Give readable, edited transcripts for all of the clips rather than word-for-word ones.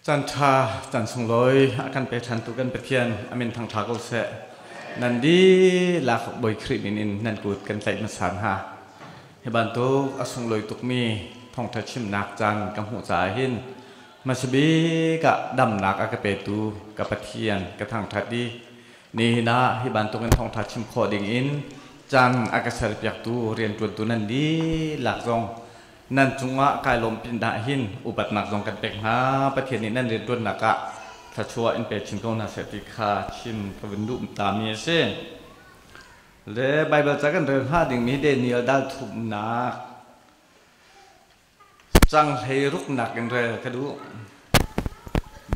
Caan ṭha, caan sunglawi a kan pe ṭhantu kan Pathian a min thangṭha ko seh. Nan dihlak Bawi Khrih min in nan kut kan tlaih hmasa hna. Hi bantuk a sunglawi tukmi thawngṭha chimnak caan ka hmuh caah hin hmasabik ah damnak a ka petu ka Pathian ka thangṭhat i nihin ah hi bantukin thawngṭha chim khawh dingin caan a ka serpiaktu rianṭuantu nan dihlak zong nan cungah kai lawm pin dah hin upatnak zong kan pek hna. Pathian nih nan rianṭuannak ah thluachuah in pe chin ko hna seh ti kha chim ka vun duh tami a si. Le Baibal ca kan rel hnga dingmi Daniel dal thumnak cang hlei ruknak in rel ka duh.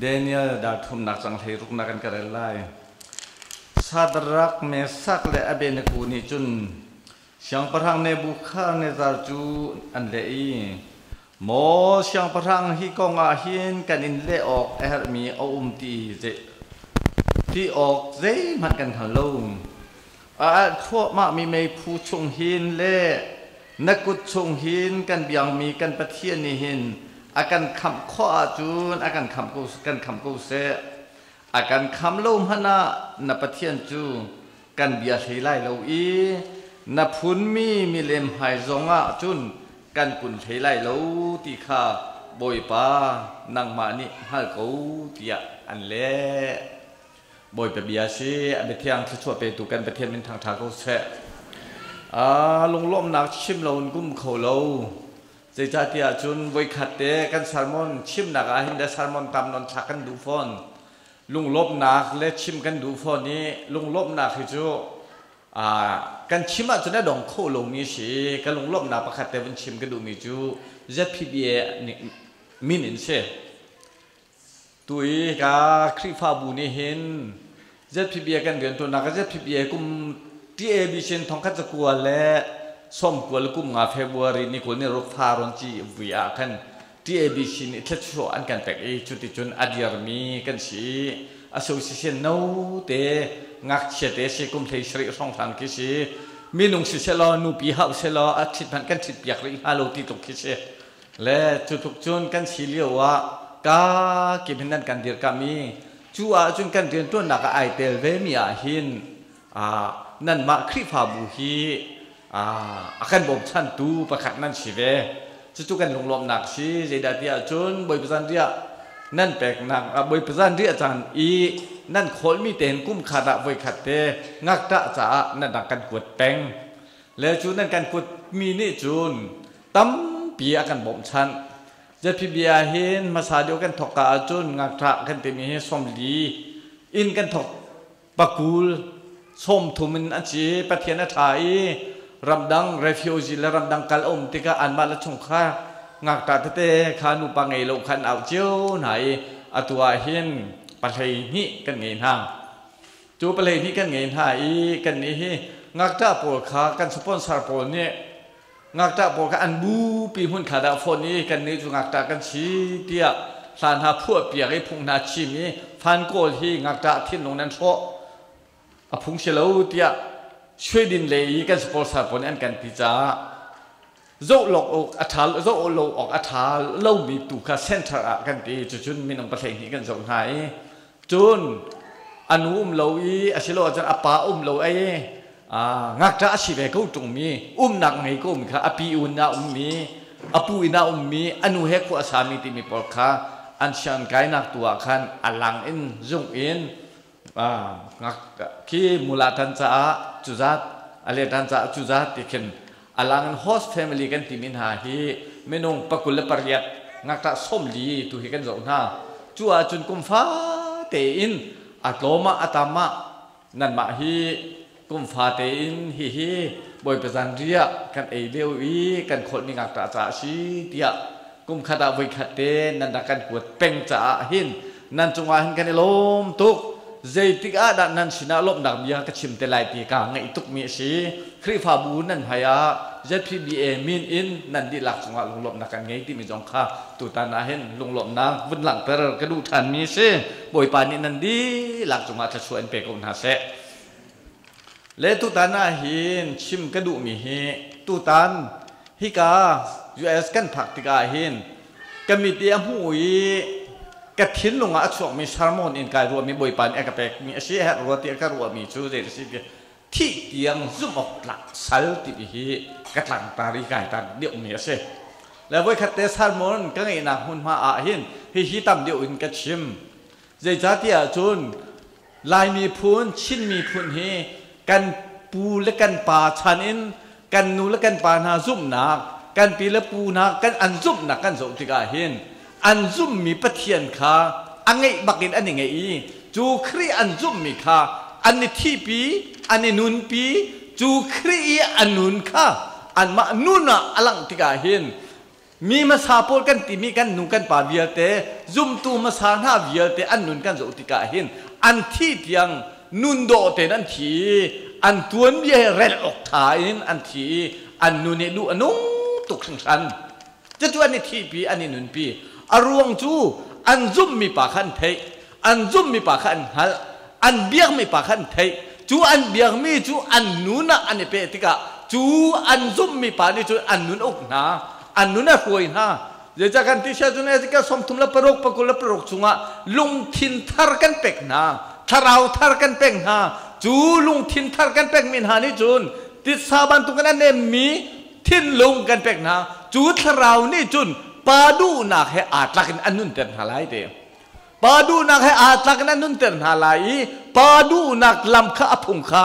Daniel dal thumnak cang hlei ruknak in ka rel lai. Sadrak, Mesak le Abednego nih cun Siangpahrang Nebuchadnezzar cu an leh i, Maw siangpahrang, hi kong ah hin kan in leh awk a herhmi a um ti ti awk zeihmanh kan hngal lo. A alh thluahmahmi meiphu chung hin le na kut chung hin kan biangmi kan Pathian nih hin a kan khamh khawh ahcun a kan khamh ko, kan khamh ko seh. A kan khamh lo hmanh ah na Pathian cu kan bia hlei lai lo i na phunmi milem hmai zongah cun kan kun hlei lai lo ti kha Bawipa nangmah nih hngal ko tiah an leh. Bawipa bia si a biathiang thluachuah petu kan Pathian min thangṭha ko seh. Lunglawmhnak chim lo in kum kho lo. Zeicahtiah cun voikhat te kan sermon chimnak ah hin le sermon tam non thlak kan duh fawn. Lunglawmhnak le chim kan duh fawn i lunglawmhnak hi cu kan chim ahcun a dong kho lomi a si. Ka lunglawmhnak pakhat te vun chim ka duhmi cu ZPBA min in si. Tu i ka Khrihfabu nih hin ZPBA kan riantuannak ZPBA kum TAB sin thongkhat zakua le sawmkua le kum nga February ni 20 ni ruk fa ron ci vui ah khan TABC nih thluachuah an kan pek i cuticun a dirmi kan si i association no te ngakchia te si kum 17 hrawnghrang khi si minung si selaw nupi hauh selaw a ṭhit hmanh kan ṭhit piak rih hnga lo ti tluk khi si le cu tluk cun kan si lio ah ka kim hin nan kan dirkam i cu ah cun kan rianṭuannak ah ai tel ve mi ah hin nanmah Khrihfabu hi a kan bawmchantu pakhat nan si ve. Cucu kan lunglawmhnak si. Zeidah ti ahcun Bawipa zanriah nan peknak Bawipa zanriah caan i nan khawlmi tein kum khat ah voikhat te ngakṭah caah nan rak kan kuat peng. Le cu nan kan kuatmi nih cun tampi a kan bawmhchanh. ZPB ah hin hmasa deuh kan thawk ka ahcun ngakṭah kan timi hi 40 in kan thawk pakul 30 in an si. Pathian a ṭha i ramdang refugee le ramdang kal a um tikah anmah le chungkhar ngakṭah tete kha nupa ngei lo khan au cio hna i atu ah hin 12 kan ngei hna. Cu 12 kan ngei hna i kan nih hi ngakṭah pawl kha kan sponsor pawl nih ngakṭah pawl kha an bupi hmun kha dah fawn i kan nih cu ngakṭah kan si tiah hla hna phuah piak i phung hna chim i fan kawl hi ngakṭah thinlung nan hrawh a phung si lo tiah Sweden lei i kan sponsor pawl nih an kan ti caah zoh lok awk a ṭha zoh lo awk a ṭha lomi tu kha center ah kan ti. Cucun minung 12 kan zoh hna i cun a nu um lo i asilo ahcun a pa um lo ei ngakṭah a si ve ko ṭungmi umnak ngei ko mi kha a pi un ah ummi a pu inn ah ummi a nu he khua a sami timi pawl kha an sianginn kainak tu ah khan a lang in zung in khi mula tan caah cuzat a le tan caah cuzat ti khin a lang in host family kan timi hna hi minung 28 ngakṭah 40 tu hi kan zoh hna. Cu ahcun kum fa tein a tlawm ah a tam ah nanmah hi kum fa tein hihi Bawipa zanriah kan ei lio i kan kholhmi ngakṭah caah a si tiah kum khat ah voikhat te nan rak kan kuat peng caah hin nan cungah hin kan i lawm tuk. Zeitik ah dah nan sinah lawmhnak bia ka chim te lai ti kaa ngaih tukmi a si. Khrihfabu nan hmai ah ZPBA min in nan dihlak cungah lunglawmhnak kan ngei timi zong kha tutan ah hin lunglawmhnak vun langhter ka duh ṭhanmi a si. Bawipa nih nan dihlak cungah thluachuah in pe ko hna seh. Le tutan ah hin chim ka duhmi hi tutan hika US kan phak tikah hin ka mit i a hmuh i Ka thinlung ah a chuakmi sermon in kai ruahmi, Bawipa nih a ka pekmi a si a herh rua ti a ka ruahmi cu zei a si ti, thih tiang zumh awk tlak sal timi hi ka tlangtar i kai tar deuhmi a si. Le voikhat te sermon ka ngeihnak hmunhma ah hin hihi tam deuh in ka chim. Zeicahtiah cun Lai miphun, Chin miphun hi kan pu le kan pa chan in kan nu le kan pa hna zumhnak, kan pi le pu hna kan an zumhnak kan zoh tikah hin an zumhmi Pathian kha a ngeih bak in an i ngeih i cu Khrih an zumhmi kha an i thihpi, an i nunpi, cu Khrih i a nun kha anmah nun ah a langh tikah hin mi hmasa pawl kan timi kan nu kan pa vialte, zumtu hmasa hna vialte an nun kan zoh tikah hin an thih tiang nun dawh tein an thi i an tuanbia he rel awk ṭha in an thi i an nun hi duh a nung tuk hringhran. Cucu an i thihpi, an i nunpi. A ruang cu an zumhmi pa kha an theih, an zumhmi pa kha an hngalh, an biakmi pa kha an theih. Cu an biakmi cu an nun ah an i peh tikah cu an zumhmi pa nih cun an nun a uk hna, an nun a hruai hna. Zeicah kan ti sia cun Ezekiel 36, 26 chungah lungthin thar kan pek hna, thlarau thar kan pek hna. Cu lungthin thar kan pekmi hna nih cun titsa bantukin a nemmi thinlung kan pek hna. Cu thlarau nih cun pa duhnak he aa tlak in an nunter hna lai ti. Pa duhnak he aa tlak in a nunter hna lai i pa duhnak lam kha a phung kha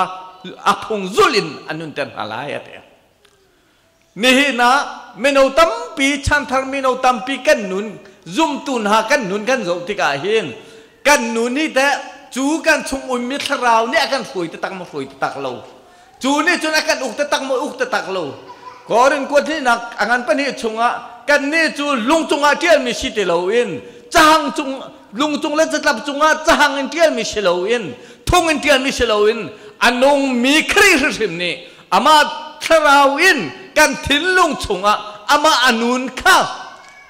a phung zulh in a nunter hna lai a ti. Nihin ah mino tampi, chanthar mino tampi kan nun, zumtu hna kan nun kan zoh tikah hin kan nun hi teh cu kan chung ummi thlarau nih a kan hruai taktak maw, hruai taktak lo? Cu nih cun a kan uk taktak maw, uk taktak lo? Korin kuat hnihnak a ngan pahnih chungah kannih cu lung cungah ṭialmi si ti loin cahang cung, lung cung le catlap cungah cahang in ṭialmi si loin, thung in ṭialmi si loin a nungmi Khrih hrimhrim nih amah thlarau in kan thinlung chungah amah a nun kha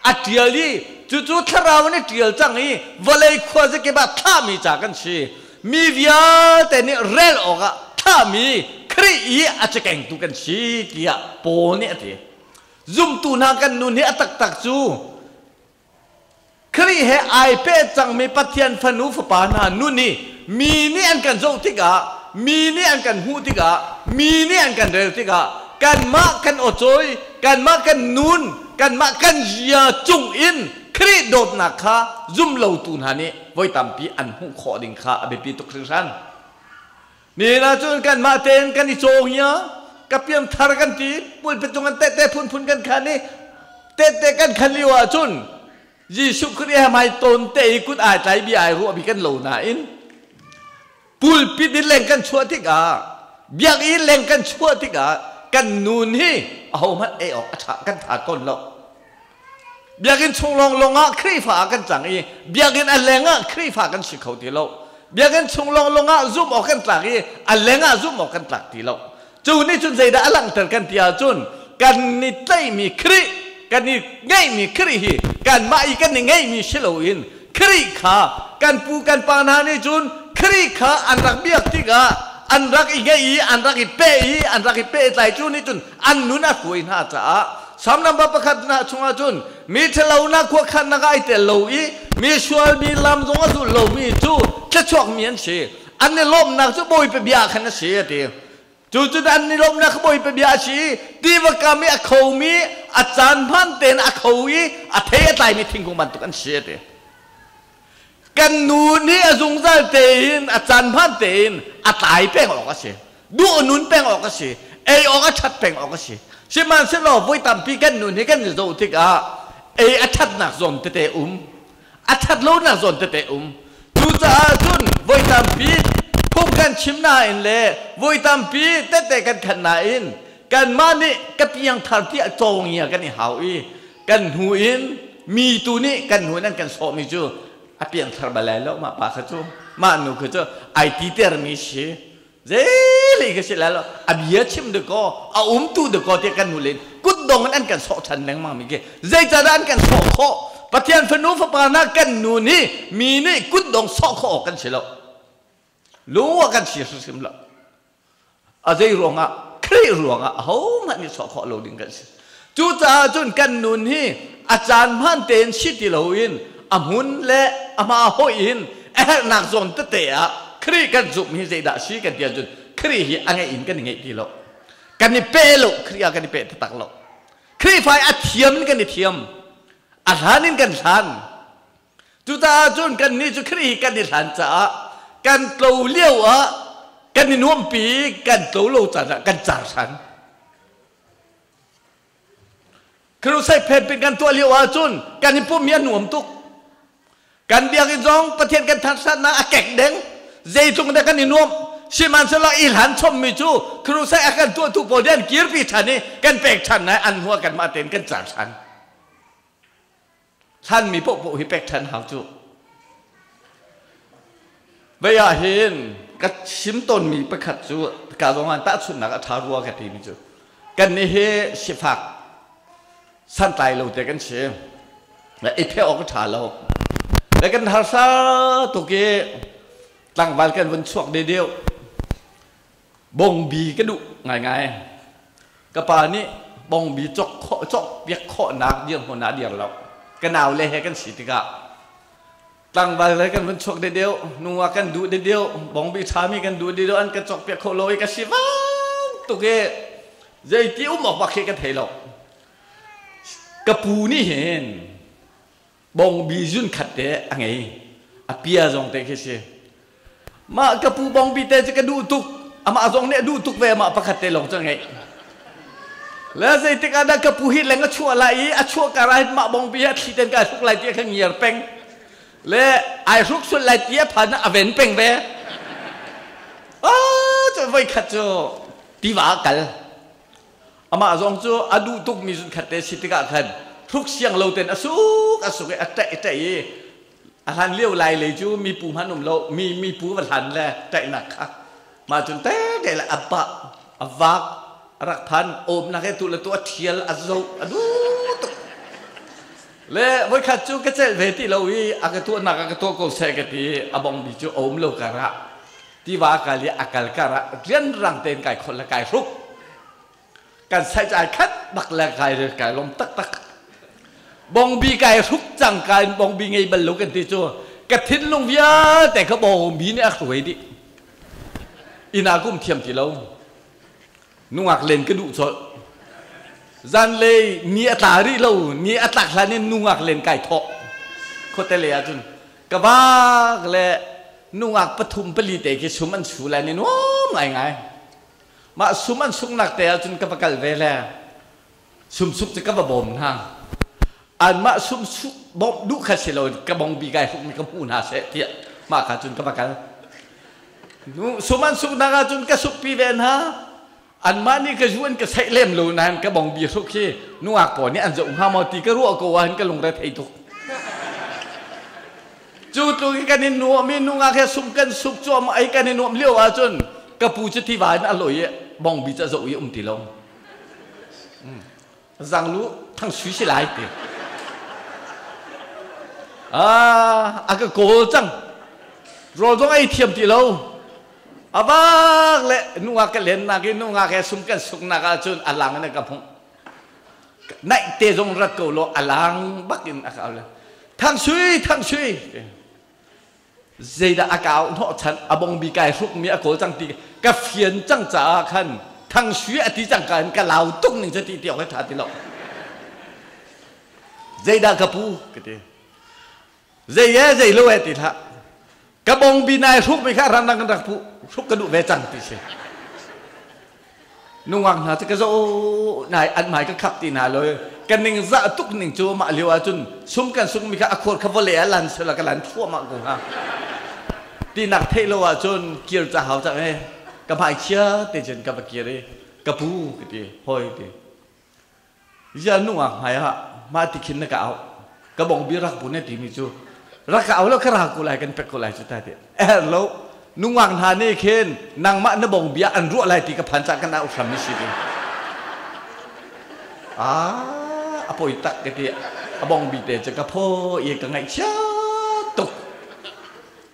a ṭial i cucu thlarau in a ṭial cang i vawlei khuazakip ah thlahmi ca kan si. Mi vialte nih rel awkah thlahmi Khrih i a cakengtu kan si tiah Paul nih a ti. Zumtu hna kan nun hi a taktak cu Khrih he ai peh cangmi Pathian fanu fapa hna nun hi mi nih an kan zoh tikah, mi nih an kan hmuh tikah, mi nih an kan rel tikah kanmah kan awcawi, kanmah kan nun, kanmah kan zia cung in Khrih dawtnak kha zum lotu hna nih voi tampi an hmuh khawh ding kha a biapi tuk hringhran. Nihin ahcun kanmah tein kan i cawng i ka piang thar kan ti, pulpit cung kan tehte phunphun kan khan i tehte kan khan lio ahcun Jesuh Khrih he hmai tawn te i kut ai tlai bia ai ruah bi kan lo nain pulpit in leng kan chuah tikah, biakinn leng kan chuah tikah kan nun hi ahohmanh ei awk a ṭha kan ṭha tawn lo. Biakinn chung lawnglawng ah Khrihfa ah kan cang i biakinn a leng ah Khrihfa kan si kho ti lo. Biakinn chung lawnglawng ah zumh awk kan tlak i a leng ah zumh awk kan tlak ti lo. Cu nih cun zeidah a langhter kan ti ahcun kan i tlaihmi Khrih, kan i ngeihmi Khrih hi kanmah i kan i ngeihmi si loin Khrih kha kan pu kan pa hna nih cun Khrih kha an rak biak tikah an rak i ngeih i an rak i peh i an rak i pehtlai. Cu nih cun an nun a hruai hna caah Salm number pakhat na chungah cun mi ṭhalo na khuakhannak ah ai tel lo i mi sualmi lam zong a zul lomi cu thluachuakmi an si, an i lawmhnak cu Bawipa bia ah khan a si, a ti. Cu cu an i lawmhnak kha Bawipa bia a si i tiva kam i a khomi, a caan hmaan tein a kho i a thei a tlaimi thingkung bantuk an si, a ti. Kan nu nih a zungzal tein, a caan hmaan tein a tlai peng awk a si, duh a nun peng awk a si, ei awk a ṭhat peng awk a si. Sihmanhsehlaw voi tampi kan nun hi kan i zoh tikah ei a ṭhatnak zawn tete um, a ṭhat lonak zawn tete um. Cucaah cun voi tampi phung kan chim nain le voi tampi tete kan khan nain kanmah nih ka piangthar tiah cawngia kan i hau i kan hnu in mi tu nih kan hnu in an kan sawhmi cu a piangthar bal lai lo, mah pa kha cu, mah nu kha cu ai ti termi si, zeilei ka si lai lo, a bia chim dakaw, a umtu dakaw tiah kan nu len kutdong in an kan sawh ṭhan lengmang mi khi. Zeicahdah an kan sawh khawh? Pathian fanu fapa hna kan nu nih mi nih kutdong sawh khawh awk kan si lo, lung kan si hrimhrim lo. A zei ruangah? Khrih ruangah ahohmanh nih sawh khawh lo ding kan si. Cucaah cun kan nun hi a caan hmaan tein si ti loin a hmun le a hma hoi in a herhnak zawn tete ah Khrih kan zumh hi zeidah si kan ti ahcun Khrih hi a ngeih in kan i ngeih ti lo. Kan i pe lo, Khrih ah kan i pe taktak lo. Khrihfa a thiam in kan i thiam. A hlan in kan hlan. Cucaah cun kannih cu Khrih hi kan i hlan caah kan tlo lio ah kan i nuampi, kan tlo lo caan ah kan car ṭhan. Crusade phenpin kan tuah lio ahcun kan i pummi a nuam tuk. Kan biakinn zong Pathian kan thangṭhatnak a kek deng. Zeitluk dah kan i nuamh. Sihmanhsehlaw i hlan chommi cu crusade a kan tuahtu pawl nih an kirpi ṭhan i kan pek ṭhan lai an hnu ah kanmah tein kan car ṭhan. Hlanmi paohpaoh hi pek ṭhan hau cu. Vei ah hin ka chim tawnmi pakhat cu ka zong ah tahchunhnak a ṭha rua ka timi cu kannih hi sifak santlai lo te kan si. I pheh awk a ṭha lo. Le kan harsa tuk i tlangval kan vun chuak de deuh. Bongbi ka duh ngaingai. Ka pa nih bongbi cawk khawh cawk piak khawhnak dirhmun ah a dir lo. Ka nau le he kan si tikah tlangval le kan vun chuak dedeuh, nungak kan duh dedeuh, bongbi ṭhami kan duh dedeuh, an ka cawk piak kho lo i ka si vang tuk i zeiti um awk bak khi ka thei lo. Ka pu nih hin bongbi zun khat te a ngei. A pia zong te khi si. Mah ka pu bongbi te cu ka duh tuk. Amah zong nih a duh tuk ve, amah pakhat te lawng cu a ngeih. Le zeitik ah dah ka pu hi leng a chuah lai i a chuah kar ah hin mah bongbi hi a thli ten kai hruk lai ti a kha ngiar peng. Le ai hruk sual lai ti a phan a ven peng ve. Ah, cu voi khat cu tiva ah kal. Amah zong cu a duh tukmi zunkhat te si tikah khan hruk siang lo ten a suk a suk i a ṭaih a ṭaih i a hlan lio lai lei cu mipu hmanh um lo mi mipu va hlan le ṭaihnak kha mah cun te te le a pah a vak a rak phan awmnak he tu le tu a ṭhial a zoh a duh tuk le voikhat cu ka celh ve ti lo i a ka tuahnak a ka tuah ko seh ka ti a bongbi cu a um lo karah tiva kal i a kal karah rianrang tein kai khol le kai hruk kan sai ai khat bak le kai kai lom taktak bongbi kai hruk cang kai bongbi ngei bal lo kan ti cu ka thinlung vialte kha bongbi nih a hruai dih ina kum thiam ti lo nungak len ka duh colh zanlei ni a tla rih lo ni a tlak hlan in nungak len kai thawk khuate lei ahcun ka vak le nungak pathum pali te khi sum an su lai ni nuam ngai ngai mah sum an sungnak te ahcun ka va kal ve le sumsuk cu ka va bawm hna anmah sumsuk bawmh duh kha si lo ka bongbi kai hruk mi ka hmu hna seh tiah mah kha cun ka va kal sum an suknak ahcun ka sukpi ve hna anmah nih ka zu an ka saih lem lo nain ka bongbi hruk hi nungak pawl nih an zoh hnga maw ti ka ruah ko ahhin ka lungre thei tuk cu tluk i kan i nuam i nungak he sum kan suk cuahmah i kan i nuam lio ahcun ka pu cu tiva in a lawi i bongbi cu a zoh i um ti lo zanglu thang sui si lai ti a ka kawl cang rawl zong ei thiam ti lo a vak le nungak ka lennak i nungak he sum kan suknak ahcun a lang in a ka hmuh naih te zong rat ko law a lang bak in a ka au le thang sui thang sui zeidah a ka auh hnawh chan a bongbi kai hrukmi a kawl cang ti ka fian cang caah khan thang sui a ti cang ka in ka lau tuk ning cu ti ti awk he tha ti lo zeidah ka pu ka ti zei e zei lo e ti hlah ka bongbi nai hrukmi kha ramdang kan rak pu hruk ka duh ve cang ti si nungak hna cu ka zoh nai an hmai ka khap ti hna lo kan ning za tuk ning cu mah lio ahcun sum kan suk mi kha a khur kha vawlei ah lan sela ka lan thluahmah ko hnga tinak theih lo ahcun kir ca hau cang e ka hmai chia te cun ka va kir i ka pu ka ti hoi ti Zia nungak hmai ah mah ti khin na ka auh ka bong bi rak bu ne timi cu rak ka au lo ka ra ko lai kan pek ko lai cu ta ti er lo nungak hna nih khin nangmah na bong bia an ruah lai ti ka phan cah kan au hram ni si ti ah a poi tak ka ti a bong bi te cu ka pho i ka ngaihchia tuk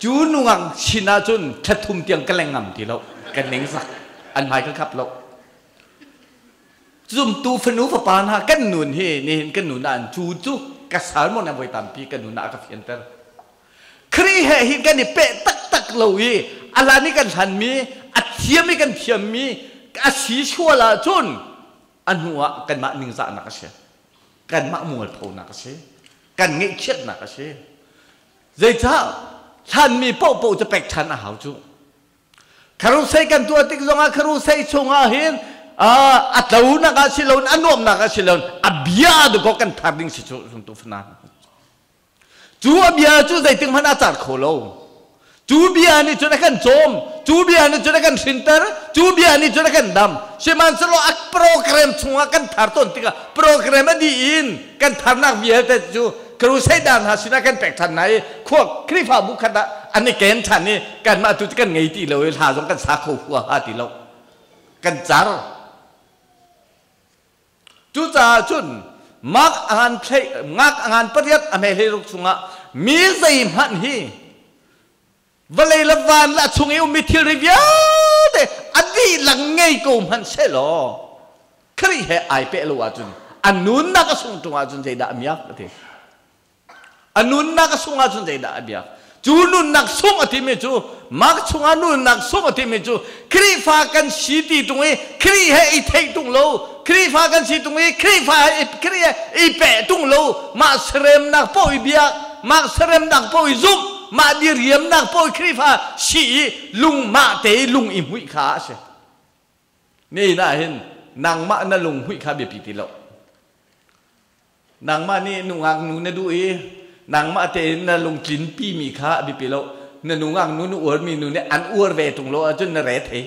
cu nungak chin ahcun thla tiang ka leng ngam ti lo ka ning zak an hmai ka khap lo Zumtu fanu fapa hna kan nun hi nihin kan nun ah cu cu Ka sermon ah voi tampi ka nun ah a ka fianter. Khrih he hin kan i peh taktak lo i a hlan i kan hlanmi, a thiam i kan thiammi a si sual ahcun a hnu ah kanmah ningzahnak a si. Kanmah mualphonak a si. Kan ngeihchiatnak a si. Zeicah hlanmi paohpaoh cu pek ṭhan a hau cu. Kharusei kan tuah tik zongah kharusei chungah hin a tlonak ah si loin a nuamnak ah si loin a bia dakaw kan thar ding si cu zumtu fana. Cu a bia cu zeitik hmanh a car kho lo. Cu bia nih cun a kan cawm, cu bia nih cun a kan hrinter, cu bia nih cun a kan dam. Sihmanhsehlaw a program chungah kan thar tawn tikah program a dih in kan tharnak vialte cu crusade hna sinah kan pek ṭhan hna i khua Khrihfabu khat ah an i ken ṭhan i kanmah tu cu kan ngei ti lo i hla zong kan sa kho huaha ti lo. Kan car. Cucaah cun mak a ngan thlei ngak a ngan pariat a hme hlei ruk chungah mi zeihmanh hi vawlei le van le a chung i ummi thilri vialte a dihlak ngei ko hmanh sehlaw Khrih he ai peh lo ahcun a nunnak a sung ṭung ahcun zeidah a miak a ti. A nunnak a sung ahcun zeidah a biak? Cu nunnak sung a timi cu Mark chungah nunnak sung a timi cu Khrihfa kan si ti tung i Khrih he i theih tung lo, Khrihfa kan si tung i Khrihfa he Khrih he i peh tung lo, mah seremnak paoh i biak, mah seremnak paoh i zumh, mah diriamnak paoh i Khrihfa si i lung mah te i lung i hmuih kha a si. Nihin ah hin nangmah na lung hmuih kha biapi ti lo. Nangmah nih nungak nu na duh i nangmah tein na lungtlin pimi kha a biapi lo. Na nungak nu na uarmi nu nih an uar ve ṭung lo ahcun na re thei.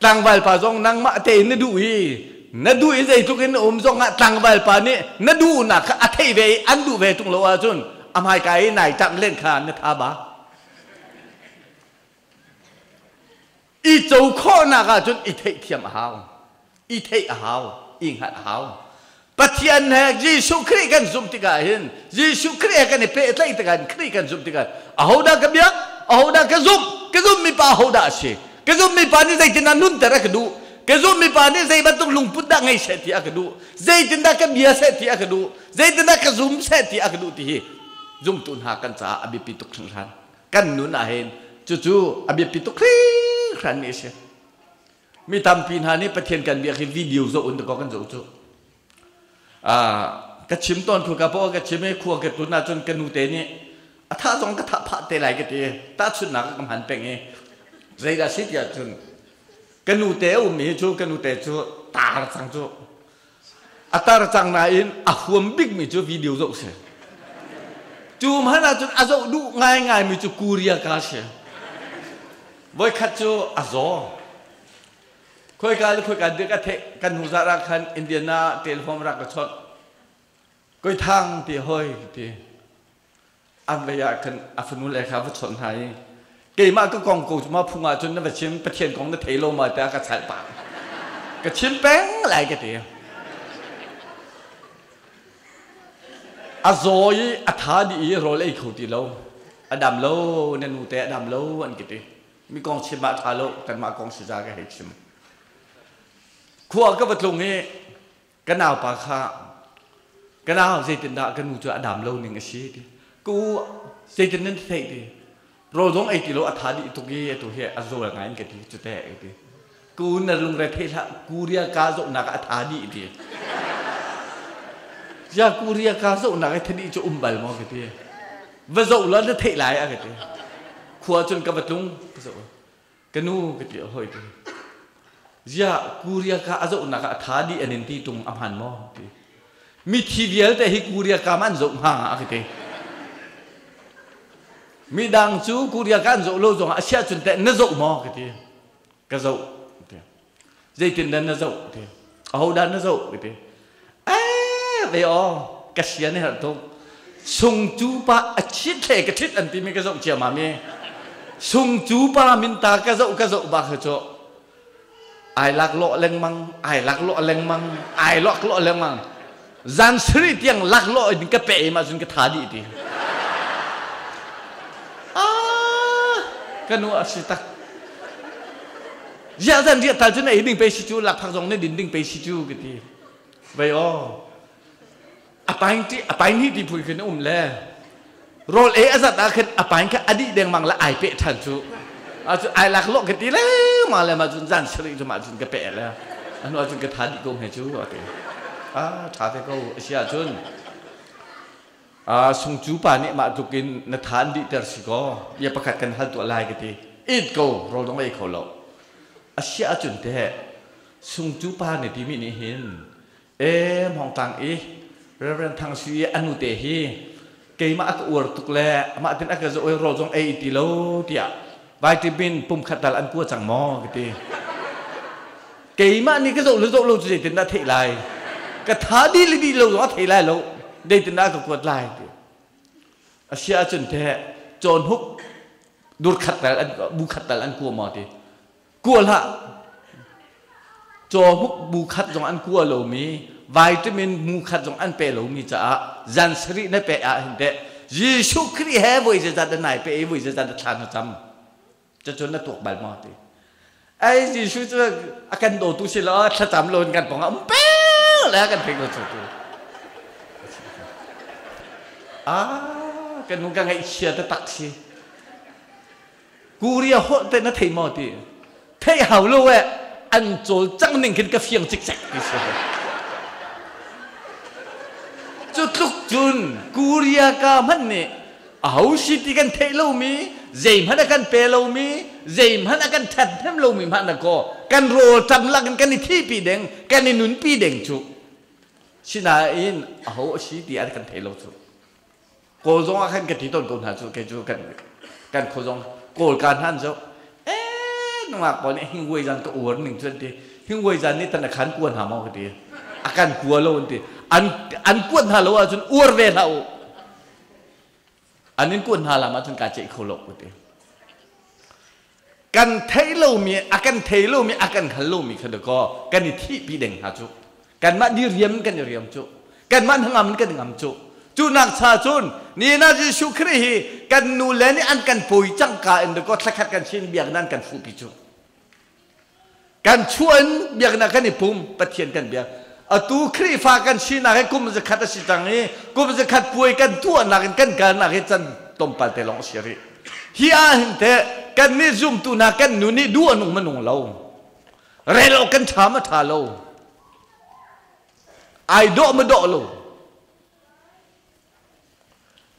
Tlangval pa zong nangmah tein na duh i na duh i zeitluk in na um zong ah tlangval pa nih na duhnak kha a theih ve i an duh ve ṭung lo ahcun a hmaika i nai ṭamh len kha na tha ba. I co khawhnak ahcun i theihthiam a hau. I theih a hau. I hngalh a hau. Pathian he Jesuh Khrih kan zumh tikah hin Jesuh Khrih he kan i pehtlaih tikah hin Khrih kan zumh tikah ahodah ka biak ahodah ka zumh ka zumhmi pa ahodah a si ka zumhmi pa nih zeitindah nunter a ka duh ka zumhmi pa nih zei bantuk lungput dah ngei seh ti a ka duh zeitindah ka bia seh ti a ka duh zeitindah ka zum seh ti a ka duh ti hi zumtu hna kan caah a biapi tuk hringhran kan nun ah hin cucu a biapi tuk hringhran mi a si. Mi tampi hna nih Pathian kan biak hi video zoh in dakaw kan zoh cu. Ka chim tawn khu ka paw ka chim i khua ka tun ahcun ka nute nih a thah zong ka thah phah te lai ka ti tahchunhnak ka hman peng i zeidah si tiah cun ka nute a um mi cu ka nute cu tar cang cu A tar cang nain a huam bikmi cu video zoh si. Cu hmanh ahcun a zoh duh ngaingaimi cu Korea ka si. Voikhat cu a zaw. Khoika le khoika dik a theih kan hnu zarh ah khan Indiana telephone rak ka chawnh. Koi thang ti hoi ti. An vei ah khan a fanu le kha va chawnh hna i keimah ka kong ko cu ma phung ah cun na va chim Pathian kong na thei lo ma tiah ka chalh pah. Ka chim peng lai ka ti. A zaw i a tha dih i rawl ei kho ti lo. A dam lo na nu te a dam lo an ka ti. Mi kong chim ah ṭha lo kanmah kong si za ka hei chim. Khua ka va tlung i Ka naupa kha ka nau zeitindah ka nu cu a dam lo ning a si ti. Ka u zeitin nan theih ti. Rawl zong ei ti lo a tha dih tuk i atu hi a zawl ngai in ka ti cu teh ka ti. Ka u na lungre thei hlah Korea ka zohnak ah a tha dih ti. Ya Korea ka zohnak i thadi cu um bal maw ka ti. Va zoh la na theih lai a ka ti. Khua cun ka va tlung ka zoh. Ka nu ka ti a hoi ti. Ziah Korea ka a zohnak ah a tha dih an in ti tung a hman maw ti. Mithi vialte hi Korea kam an zoh hnga a ka ti. Midang cu Korea ka an zoh lo zongah a siah cun teh na zoh maw ka ti. Ka zoh ti. Zeitin dah na zoh ti. Ahodah na zoh ka ti. Eh ve aw ka sian herh tuk. Sung cu pa a chit hle ka thit an timi ka zoh ciammam i sung cu pa min ta ka zoh ka zoh bak cu ai lak lawh lengmang ai lak lawh lengmang ai lak lawh lengmang zan sari tiang lak lawh in ka pe ma cun ka tha dih ti ah ka nu a si tak Ziah zan riah tal cu na ei ding pe si cu lakphak zong na din ding pe si cu ka ti. Vei aw. A paing ti a paing ni ti phui khin um le rawl e a zat ah khin a paing kha a dih dengmang le ai pe than cu. A cu ai lak lo ka ti le ma le ma cun zan sari cu ma cun ka pe le. Anu ah cun ka tha dih ko he cu a ti. A tha te ko a si ahcun Sungcu pa nih mah tluk in na tha an dihter si kaw bia pakhat kan hal tuah lai ka ti. It ko rawl dong ei kho lo. A si ahcun teh Sungcu pa nih timi nih hin e Hmawngtlang i Reverend Thang Sui i a nute hi keimah a ka uar tuk le amah tin a ka zoh i rawl zong ei ti lo tiah vitamin pum khat tal an kua cang maw ka ti. Keimah nih ka zoh le zoh lo cu zeitindah theih lai? Ka tha dih le dih lo zong a thei lai lo. Zeitindah ka kuat lai ti. A si ahcun teh cawn huk dur khat tal an bu khat tal an kua maw ti. Kua hlah. Caw huk bu khat zong an kua lomi, vitamin mu khat zong an pe lomi caah zan sarih na pe ah hin teh Jesuh Khrih he voi zeizat na nai pe i voi zeizat na thla na cam. Cucun na tuak bal maw ti. Ai Jesuh cu a kan dawtu si lo thlacam lo in kan pong um peng le kan thei ko cu tu. Ah kan nu ka ngaihchia te tak si. Korea holh te na thei maw ti. Thei hau lo eh an cawl cang ning khin ka fiang cikcek ti si. Cu tluk cun Korea ka hmanh nih aho si ti kan theih lomi zeihmanh a kan pe lomi zeihmanh a kan ṭhathnem lomi hmanh na kaw kan rawl ṭam lakin kan i thihpi deng kan i nunpi deng cu sinain aho a si ti an kan thei lo cu kawl zong ah khan ka ti tawn ko hna cu kei cu kan kan kho zong kawl ka hnan zo eh nungak pawl nih hingwei zan ka uar ning cu an ti hingwei zan nih tan a khan kuan hna maw ka ti a kan kua lo an ti an an kuat hna lo ahcun uar ve hlah u An in kuat hna lam ahcun kaa ceih kho lo ka ti. Kan theih lomi, a kan thei lomi, a kan hngal lomi kha dakaw kan i thihpi deng hna cu. Kanmah ni riam in kan i riam cu. Kanmah hnangam in kan i ngam cu. Cu nak cha cun ni na Jesuh Khrih hi kan nu le nih an kan pawi cangka in dakaw thlakhat kan sin biakinn an kan fuhpi cu. Kan chuah in biakinn ah kan i pum, Pathian kan biak. Atu Khrihfa kan sinak hi kum zakhat a si cang i kum zakhat puai kan tuahnak in kan kalnak hi can tlawmpal te lawng a si rih. Hi ah hin teh kan nih zumtu hna kan nu nih duh a nung ma nung lo. Rel awk kan ṭha ma ṭha lo. Ai dawh ma dawh lo.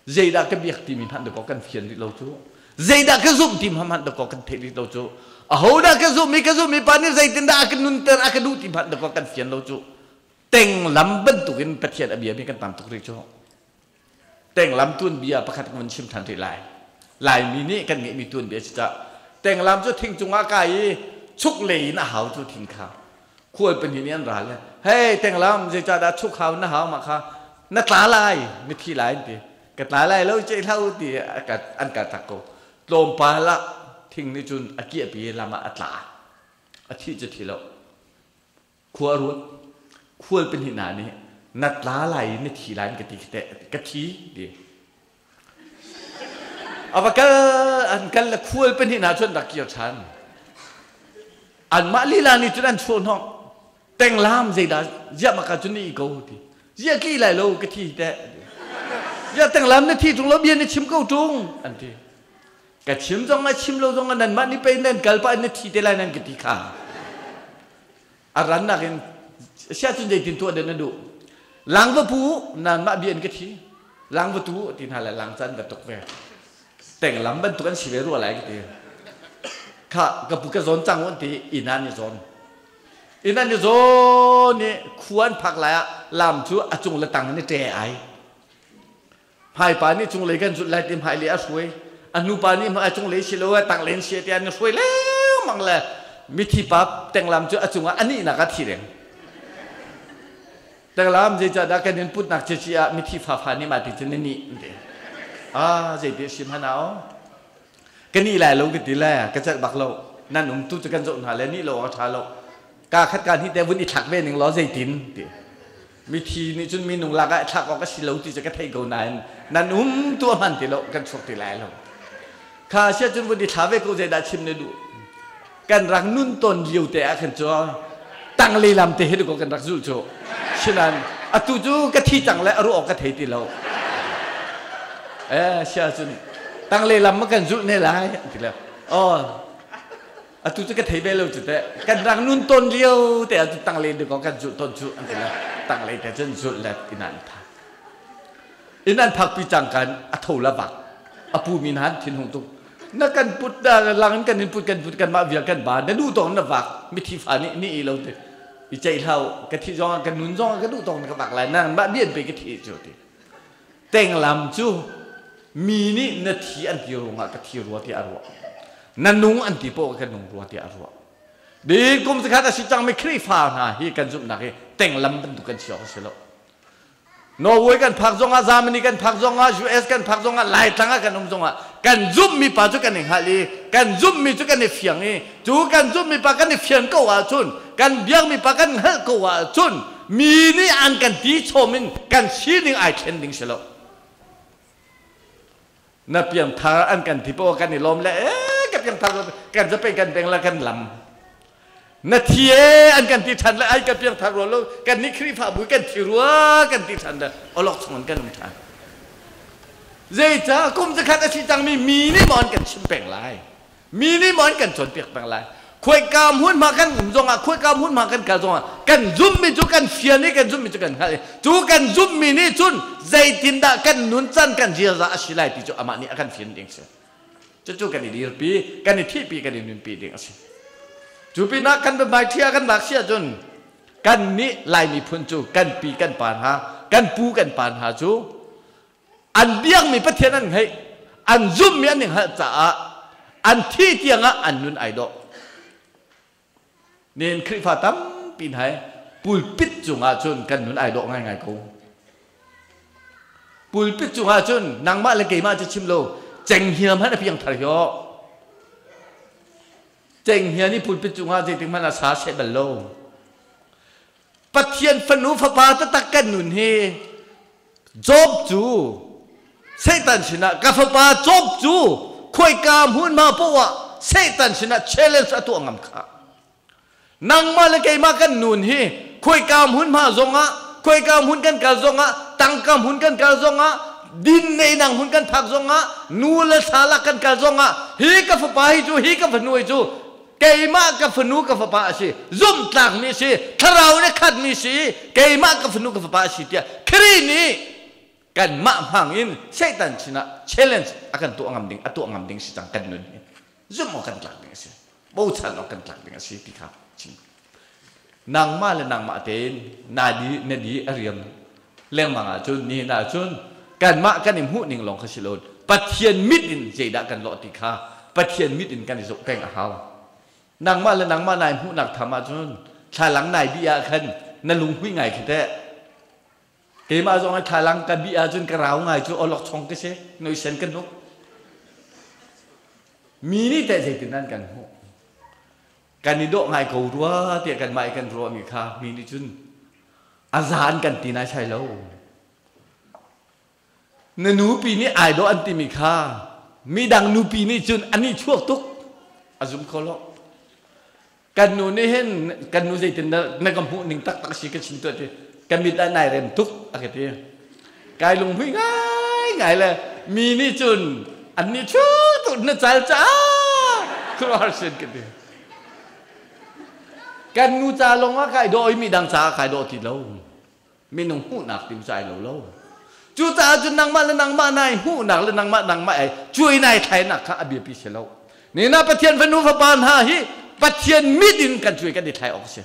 Zeidah ka biak timi hmanh dakaw kan fian rih lo cu. Zeidah ka zumh ti hmanh dakaw kan theih rih lo cu. Ahodah ka zumh i ka zumh i pa nih zeitindah a ka nunter a ka duh ti hmanh dakaw kan fian lo cu. Tenglam bantukin Pathian a biami kan tam tuk rih cu. Tenglam tuanbia pakhat ka van chim ṭhan rih lai. Laimi nih kan ngeihmi tuanbia si cah. Tenglam cu thing cungah kai i chuk lei in a hau cu thing kha. Khual pahnih nih an ra le hei tenglam zeicahdah chuk hau na hau mah kha na tla lai mithi lai an ti ka tla lai lo ceih hlah u ti an ka tak ko tlawmpal ah thing nih cun a kiahpi lam ah a tla a thih cu thi lo khua a ruat khual pahnih hna nih na tla lai i na thi lai an ka ti ka thi ti A va kal an kal le khual pahnih hna cu an rak kir ṭhan. Anmah lila nih cun an chuah hnawh. Tenglam zeidah ziah maka cu ni ko ti. Ziah tli lai lo ka thi teh. Ziah tenglam na thi ṭung lo bia na chim ko ṭung an ti. Ka chim zong a chim lo zong a nanmah nih pei nan kal pah in na thi te lai nan ka ti kha. A rannak in siah cun zeitin tuah den na duh. Lang va pu nanmah bia in ka thi. Lang va tu ti hna le lang can va tuk ve. Tenglam bantuk an si ve rua lai ka ti. Kha ka pu ka zawn cang an ti inn ah an i zawn. Inn an i zawn i khua an phak lai ah lam cu a cung le tang in i ṭe ai. Hmaipa nih cunglei kan zulh lai ti hmailei a hruai. A hnupa nih hmai cunglei si lo tanglei in si tiah an hruai lengmang le mithi pa tenglam cu a cungah a nihnak a thi reng. Tenglam zeicahdah kan in putnak cici ah mithi fafa nih mah ti cun na nih ti. Ah zeiti a si hmanh ah aw. Ka nih lai lo ka ti le ka celh bak lo. Nan um tu cu kan zoh hna le nih lo a ṭha lo. Ka khat ka hnih te vun i thlak ve ning law zeitin ti. Mithi nih cun minung lak ah thlak awk a si lo ti cu ka theih ko nain nan um tu a hman ti lo kan chuak ti lai lo. Kha sia cun vun i thla ve ko zeidah chim na duh. Kan rak nun ton lio te ah khan cu Tang le lam te hi ko kan rak zul cu. Sinan atu cu ka thi cang le a ruah awk ka thei ti lo. Eh sia cun tang le lam ma kan zulh ne lai ti le. Oh atu cu ka thei ve lo cu teh. Kan rak nun ton lio te ah tang le ko kan zulh ton cu an ti le. Tang le te cun zulh le inn an phak. Inn an phak pi cang kan a tho la bak. A pu min han thin hung tuk. Na kan put da lang in kan in put kan put kan mah vial kan ba na duh tawng na vak mithi fa nih ni i lo te i ceih hlau ka thi zong ka nun zong ka duh tawng na ka vak lai nang mah bian pe ka thi cu ti tenglam cu mi nih na thi an ti ruangah ka thi rua ti a ruah na nung an ti poh ka nung rua ti a ruah di kum zakhat a si cang mi Khrihfa hna hi kan zumhnak hi tenglam bantuk kan si awk a si lo Norway kan phak zongah Germany kan phak zongah US kan phak zongah Laitlang ah kan um zongah kan zumhmi pa cu kan i hngalh i kan zumhmi cu kan i fiang i cu kan zumhmi pa kan i fian ko ahcun kan biakmi pa kan hngalh ko ahcun mi nih an kan ti chom in kan sining ai thlen ding si lo. Na piangthar an kan ti poah kan i lawm le ee ka piangthar kan zape kan beng la kan lam na thi e an kan ti than le ai ka piangthar rua lo kan nih Khrihfabu kan thi rua kan ti than le olok chung in kan um than zeicah kum zakhat a si cangmi mi nih maw an kan chim peng lai Mi nih maw an kan cawnpiak peng lai? Khuaika hmunhma kan um zongah, khuaika hmunhma kan kal zongah kan zumhmi cu kan fian i kan zumhmi cu kan hngalh i cu kan zumhmi nih cun zeitindah kan nuncan kan ziaza a si lai ti cu amah nih a kan fian ding si. Cucu kan i dirpi, kan i thihpi, kan i nunpi ding a si. Cu pinah kan biahmai ṭhi ah kan lak si ahcun kan nih Lai miphun cu kan pi kan pa hna, kan pu kan pa hna cu an biakmi Pathian an ngeih an zumhmi an i hngalh caah an thih tiangah an nun ai dawh nihin Khrihfa tampi hna hi pulpit cungah cun kan nun ai dawh ngaingai ko pulpit cungah cun nangmah le keimah cu chim lo cenghngia hmanh a piang thar hi cenghngia nih pulpit cungah zeitik hmanh a sa seh bal lo Pathian fanu fapa taktak kan nun hi Job cu Satan sinah ka fapa Job cu khuaika hmunhma poah ah Satan sinah challenge a tuah ngam kha. Nangmah le keimah kan nun hi khuaika hmunhma zongah khuaika hmun kan kal zongah tangka hmun kan kal zongah din neinak hmun kan phak zongah nu le sa lak kan kal zongah hi ka fapa hi cu hi ka fanu hi cu keimah ka fanu ka fapa a si zumhtlakmi a si thlarau le khatmi si keimah ka fanu ka fapa a si tiah Khrih nih kanmah hmang in Satan sinah challenge a kan tuah ngam ding a tuah ngam ding si cang kan nun hi zumh awk kan tlak ding a si bochan awk kan tlak ding a si ti kha chim nangmah le nangmah tein na di na di a riam lengmang ahcun nihin ahcun kanmah kan i hmuh ning lawng kha si lo Pathian mit in zeidah kan lawh ti kha Pathian mit in kan i zoh peng a hau nangmah le nangmah nai hmuhnak tham ahcun thlalang nai bih ah khan na lunghui ngai khi teh keimah zong ai thlalang ka bih ahcun ka rau ngai cu olok chong ka si noisen ka nuk mi nih teh zeitin an kan hmuh kan i dawh ngai ko rua tiah kanmah i kan ruahmi kha mi nih cun a zaan kan ti nai sai lo na nupi nih ai dawh an timi kha midang nupi nih cun an i chuak tuk a zum kho lo kan nu nih hin kan nu zeitin na ka hmuh ning taktak si ka chim tuah ti ka mit ah nai rem tuk a ka ti kai lunghmui ngai ngai le mi nih cun an nih chu tuk na cal ca khuaruahhar sin ka ti kan nu ca lawng ah kai dawh i mi dang caah kai dawh ti lo minung hmuhnak ti cu ai lo lo cucaah cun nangmah le nangmah nai hmuhnak le nangmah nangmah ai cuai nai thlainak kha a biapi si lo nina Pathian fanu fapa hna hi Pathian mit in kan cuai kan i thlai awk si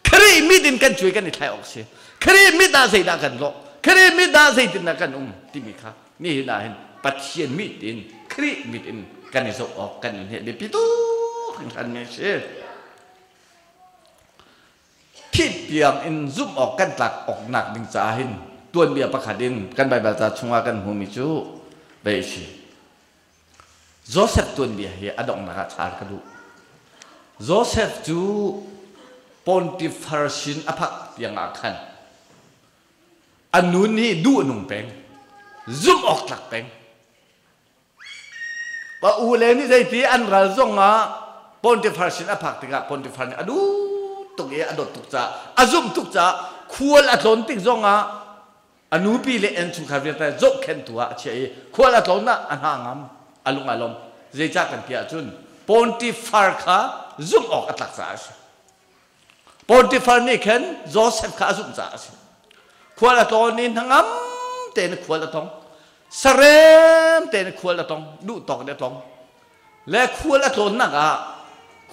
Khrih mit in kan cuai kan i thlai awk si. Khrih mit ah zeidah kan lawh? Khrih mit ah zeitindah kan um timi kha nihin ah hin Pathian mit in Khrih mit in kan i zoh awk kan in he biapi tuk hringhran mi si. Thih tiang in zumh awk kan tlak awk nak ding caah hin tuanbia pakhat in kan Baibal ca chungah kan hmumi cu bei si. Josef tuanbia hi a donghnak ah char ka duh. Josef cu Pontifar sin a phak tiang ah khan a nun hi duh a nung peng, zumh awk tlak peng. Pa u le nih zeiti an ral zong ah Pontifar sin a phak tikah Pontifar nih a duh. tuk i a dawt tuk caah a zumh tuk caah khual a tlawn tik zongah a nupi le innchungkhar vialte zohkhenhtu ah a chiah i khual a tlawn ah a hna ngam a lung a lawm. Zeicah kan ti ahcun Pontifar kha zumh awk a tlak caah a si. Pontifar nih khan Joseph kha a zumh caah a si. Khual a tlawn i hnangam tein khual a tong. Sarem tein khual a tong, duh tawk in a tlong. Le khual a tlawnnak ah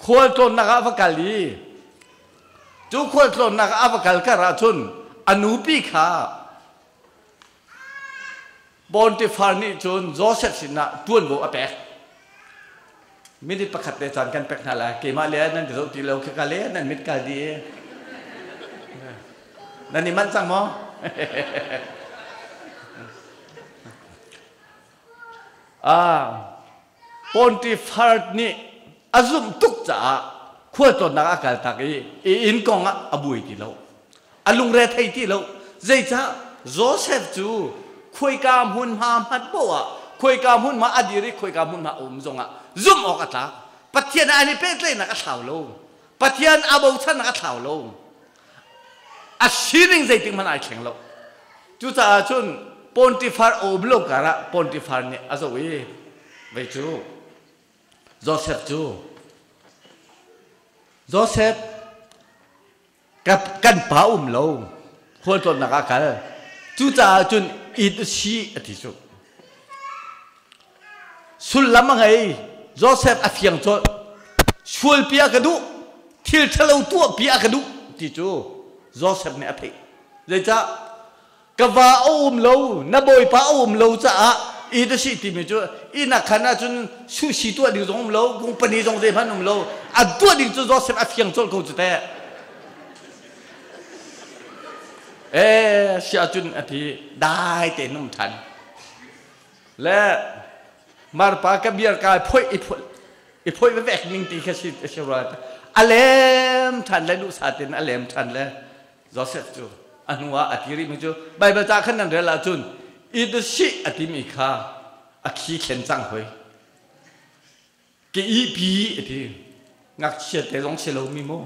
khual tlawnnak ah va kal i cu khual tlawnnak ah a va kal kar ahcun a nupi kha Pontifar nih cun Joseph sinah ṭuanvo a pek. Minute pakhat te caan kan pek hna lai. Keimah le nan ka zoh ti lo, khika le nan mit kal dih. Nan i manh cang maw? Ah, Pontifar nih a zumh tuk caah khualtlawnnak a kaltak i i inn kong ah a buai ti lo. A lungre thei ti lo. Zeicah Joseph cu khuaika hmunhma hmanh poah ah khuaika hmunhma a dir i khuaika hmunhma a um zongah zumh awk a tlak. Pathian an i pehtlaihnak a thlau lo. Pathian a bochannak a thlau lo. A sining zeitik hmanh ai thleng lo. Cucaah cun Pontifar a um lo karah Pontifar nih a zoh i vei cu Joseph cu Joseph kan pa um lo khualtlawnnak ah kal cucaah cun it si a ti cu sullam a ngei. Joseph a fiang colh, sualpi a ka duh, thil ṭhalo tuahpi a ka duh ti cu Joseph nih a theih. Zeicah ka va a um lo, na bawipa a um lo caah it a si timi cu inn ah khan ahcun sushi tuah ding zong um lo, company zong zeihmanh um lo, a tuah ding cu Joseph a fiang colh ko cu teh. Ee si ahcun a ti, dai tein um ṭhan le marpa ka biar kai phoih i phoih i phoih vevek ning ti kha si si rua. A lem ṭhan le duhsah tein a lem ṭhan le Joseph cu a hnu ah a ti rihmi cu Baibal ca khan nan rel ahcun i si a timi kha a khi thlen cang hoi. Ke ihpi a ti. Ngakchia te zong si lomi mu.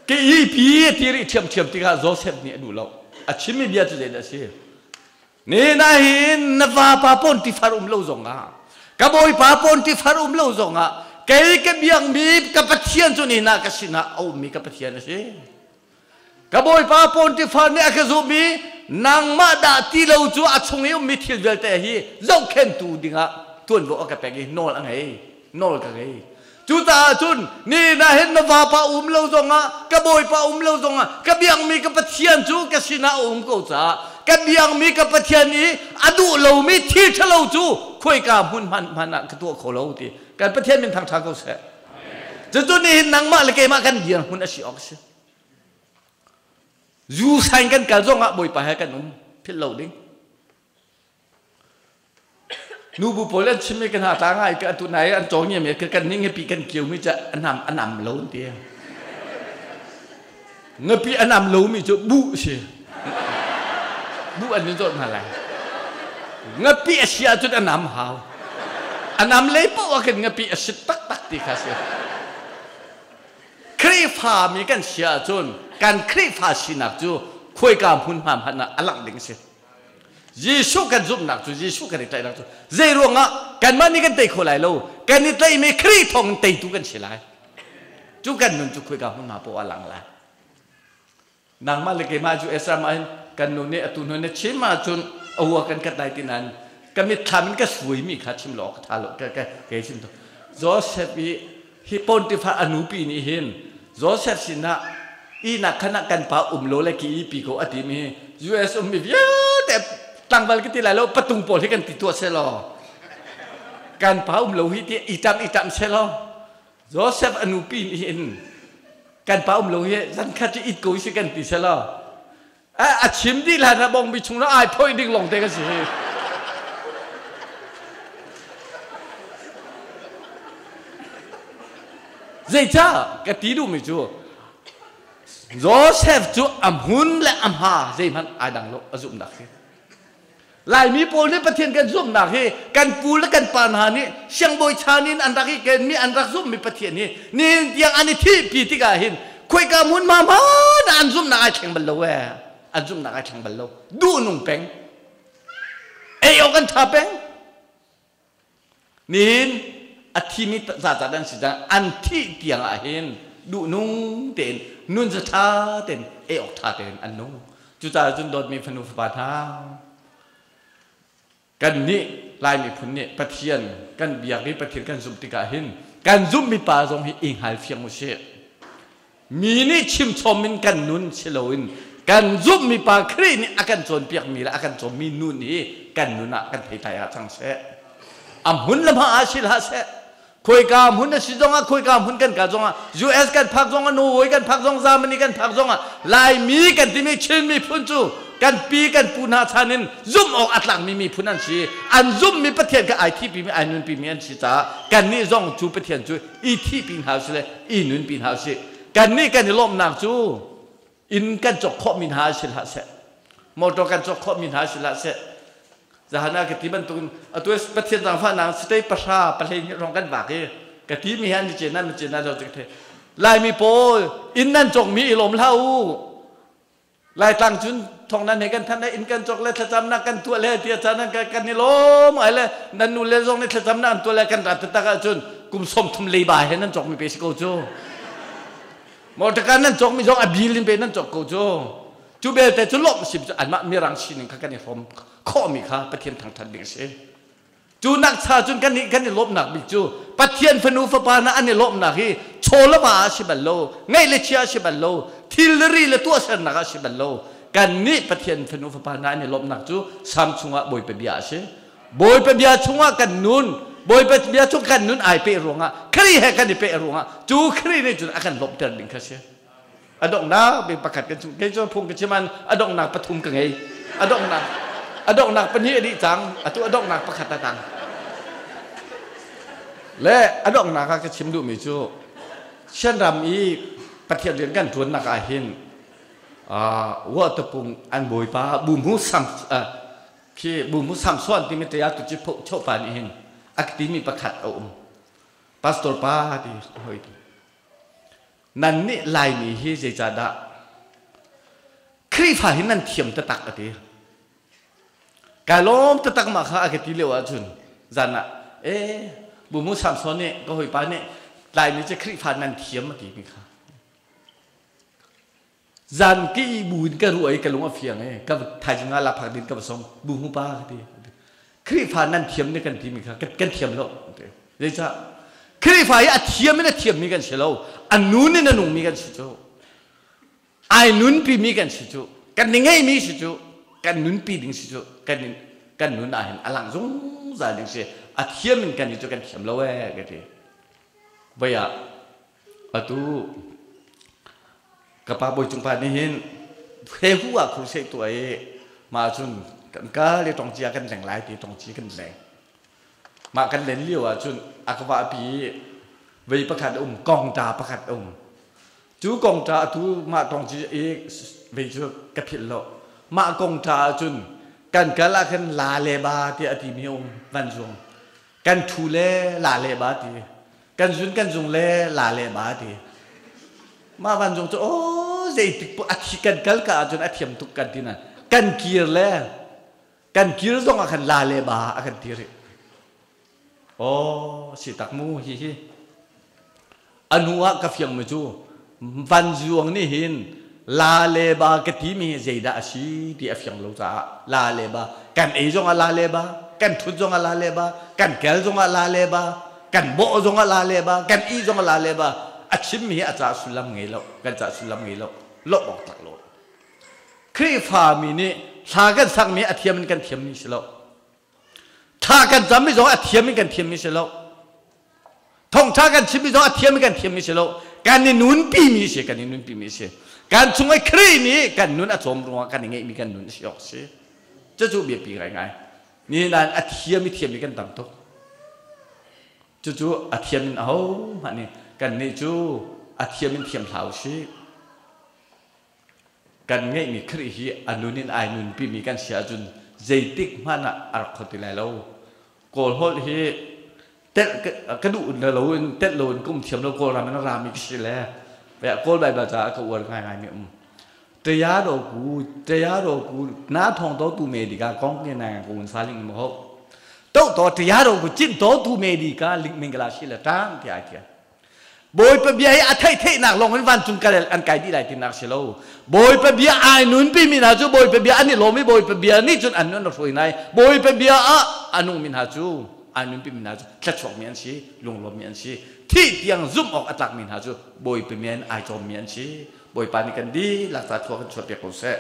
Ke ihpi a ti rih ṭhiamṭhiam tikah Joseph nih a duh lo. A chimmi bia cu zeidah a si? Ni na hin na vapa Pontifar um lo zongah, ka bawipa Pontifar um lo zongah, kei ka biakmi ka Pathian cu nihin ah ka sinah a ummi ka Pathian a si. Ka bawipa Pontifar nih a ka zumh i nangmah dah ti lo cu a chung i ummi thil vialte hi zohkhenhtu dingah tuanvo a ka pek i nawl a ngei, nawl ka ngei. Cucaah cun nihin ah hin na vapa um lo zongah, ka bawipa um lo zongah, ka biakmi ka Pathian cu ka sinah a um ko caah ka biakmi ka Pathian i a duh lomi thil ṭhalo cu khuaika hmun hmanh hmanh ah ka tuah kho lo ti. Kan Pathian min thangṭha ko seh. Cucu nihin nangmah le keimah kan dirhmun a si awk a si. Zu sain kan kal zongah Bawipa he kan um philh lo ding. Nubu pawl an chim i kan ha tla ngai ka tu nai an cawng mi kan ning pi kan kiu mi cha anam anam lo ti. Ngapi anam lo mi cu bu si. Bu an in zawt hna lai. Ngapi a si ahcun anam hau. Anam lei paoh ah khin ngapi a sit taktak ti kha si. Khrihfa mi kan si ahcun kan Khrihfa sinak cu khuaika hmunhma hmanh ah a langh ding a si. Jesuh kan zumhnak cu, Jesuh kan i tlaihnak cu zei ruangah kanmah nih kan tei kho lai lo, kan i tlaihmi Khrih thawng in teitu kan si lai. Cu kan nun cu khuaika hmunhma poah a lang lai. Nangmah le keimah cu Ezra mah hin kan nu nih atu hnu na chim ahcun a hua kan kat lai ti nain ka mitthlam in ka suaimi kha chim lo ka tha lo ka ka ke chim to. Joseph i hi Pontifar a nupi nih hin Joseph sinah ihnak khan ah kan pa um lo le ki i pi ko a timi US ummi vialte tlangval ka ti lai lo, patung pawl hi kan ti tuah selaw kan pa um lo hi ti itam itam selaw Joseph a nupi nih hin kan pa um lo hi zan khat cu it ko si kan ti selaw a chim dih hlan ah bongbi chung ai phoi ding lawng te ka si. Zeicah ka ti duhmi cu Joseph cu a hmun le a hma zeihmanh ai dang lo a zumhnak hi. Laimi pawl nih Pathian kan zumhnak hi kan pu le kan pa hna nih siangbawi chan in an rak i kenmi an rak zumhmi Pathian hi nihin tiang an i thihpi tikah hin khoika hmunhma hmanh ah an zumhnak ai thleng bal lo ee. An zumhnak ai thleng bal lo. Duhnung peng. Ei awk an ṭha peng. Nihin a thimi zacat an si cang. An thih tiang ah hin duhnung tein nun ṭha tein ei awk ṭha tein an nung. Cucaah cun dawtmi fanu fapa hna, kan nih Lai miphun nih Pathian kan biak i Pathian kan zumh tikah hin kan zumhmi pa zong hi i hngal fiang usih. Mi nih chimchom in kan nun si loin kan zumhmi pa Khrih nih a kan cawnpiakmi le a kan cawmmi nun hi kan nun ah kan theitlai ah cang seh. A hmun le hma ah si hlah seh. Khoika hmun a si zongah khoika hmun kan kal zongah US kan phak zongah Norway kan phak zong Germany kan phak zongah Laimi kan timi Chin miphun cu kan pi kan pu hna chan in zumh awk a tlakmi miphun an si. An zumhmi Pathian kha ai thihpimi ai nunpimi an si caah kannih zong cu Pathian cu i thihpi hna usih le i nunpi hna usih. Kannih kan i lawmhnak cu inn kan cawk khawhmi hna si hlah seh, motor kan cawk khawhmi hna si hlah seh. Zahan ah ka ti bantukin atu Pathian zaangfahnak state pahra pahleihnih hrawng kan vak i ka ti mi hi an cen an cen lo cu ka thei. Laimi pawl inn nan cawkmi i lawm hlah u. Laitlang cun thong nan he kan thanh le inn kan cawk le thlacamnak kan tuah le tiah caan an kan i lawm ai le nan nu le zong nih thlacamnak an tuah le kan rat taktak ahcun kum 30 leiba he nan cawkmi pe si ko cu. Motorcar nan cawkmi zong a bil in pe nan cawk ko cu. Cu belte cu lawmh sim cu anmah mirang sining kha kan i hrawm khawhmi kha Pathian thangthat ding a si. Cu nak cha cun kan nih kan i lawmhnak bik cu Pathian fanu fapa hna an i lawmhnak hi chaw le va ah si bal lo, ngeih le chia si bal lo, thil le ri le tuahsernak ah si bal lo. Kan nih Pathian fanu fapa hna an i lawmhnak cu Salm chungah Bawipa bia a si. Bawipa bia chungah kan nun, Bawipa bia chung kan nun ai peh ruangah, Khrih he kan i peh ruangah cu Khrih nih cun a kan lawmhter ding kha si. A donghnak bik pakhat kan chung kei cu phung ka chim an a donghnak pathum ka ngei. A donghnak a donghnak pahnih a dih cang. Atu a donghnak pakhat a tang. Le a donghnak ah ka chim duhmi cu Sianram i Pathian rian kan ṭuannak ah hin wa tapung an bawipa bu sam khi bu mu sam suan timi te ah tu chi pho pa nih hin a timi pakhat a um. Pastor pa ti hoi ti. Nan nih Laimi hi zeicahdah Khrihfa hi nan thiam taktak a ti. Kai lawm taktak mah kha a ka ti lio ahcun zan ah ee Bumu Samson nih ka hawipa nih Laimi cu Khrihfa nan thiam a ti mi kha. Zan ki bu in ka ruah i ka lung a fiang i ka thaizing ah laphak din ka va song bu mu pa ka ti. Khrihfa nan thiam nih kan timi kha kan thiam lo. Zeicah? Khrihfa hi a thiam in a thiammi kan si lo. A nun in a nungmi kan si cu. Ai nunpi mi kan si cu. Kan ni ngeimi si cu. Kan nunpi ding si cu. Kan kan nun ah hin a lang zungzal ding si. A thiam in kan i cu kan thiam lo ee ka ti. Voi ah atu ka pa bawi cung pa nih hin he hu ah crusade tuah i mah cun kan kal i tongcia kan leng lai ti tongci kan leng mah kan len lio ah cun a ka vahpi i vei pakhat um kongta pakhat um cu kongta atu mah tongci i vei cu ka philh lo mah kongta ah cun kan kal ah khan la le ba tiah a timi um van zuang kan thu le la le ba ti kan zun kan zung le la le ba ti mah van zung cu aw zeitik a thi kan kal ka ahcun a thiam tuk kan ti na kan kir le kan kir zong ah khan la le ba a kan ti rih aw si tak mu hi hi anu ah ka fiang mi cu van zuang nih hin la le ba ka ti mi hi zeidah a si ti a fiang lo caah la le ba kan ei zong ah la le ba kan thut zong ah la le ba kan kel zong ah la le ba kan bawh zong ah la le ba kan i zong ah la le ba a chim mi hi a ca sullam ngei lo kan ca sullam ngei lo lo awk tlak lo Khrihfa mi nih thla kan sak mi a thiam in kan thiam mi si lo thla kan cam mi zong a thiam in kan thiam mi si lo Thawngṭha kan chimmi zong a thiam i kan thiammi si lo. Kan i nunpimi si, kan i nunpimi si. Kan chung i Khrih nih kan nun a cawm ruangah kan i ngeihmi kan nun a si awk si. Cucu biapi ngaingai. Nihin ah a thiam i thiammi kan tam tuk. Cucu a thiam in ahohmanh nih kannih cu a thiam in thiam hlah u sih. Kan ngeihmi Khrih hi a nun in ai nunpimi kan si ahcun Zeitik hmanh ah a rak kho ti lai lo. Kawl holh hi telh ka duh lo in telh lo in ka um thiam lo. Kawlram in a rami ka si le Kawl Baibal caah ka uar ngaingai mi um. တရားတော်ကိုတရားတော်ကိုနားထောင်တော်သူမေဒီကကောင်းကင်နိုင်ငံကိုဝင်စားလိမ့်မဟုတ်တော့တော်တရားတော်ကိုကျင့်တော်သူမေဒီကလိမင်္ဂလာရှိလက်တန်းတရားတရားဘိုးပပြိအထိုက်ထိုက်nak long van chung kal an kai di lai tin nak silo boi pa bia ai nun pi min ha chu boi pa bia ani lo mi boi pa bia ni chun an nun roi nai boi pa bia a anung min ha chu ai nun pi min ha chu thlachuak mi an si lunglom mi an si thi tiang zum ok atlak min ha chu boi pa mian ai chom mi an si Bawipa nih kan dihlak ca thua kan chuahpiak ko seh.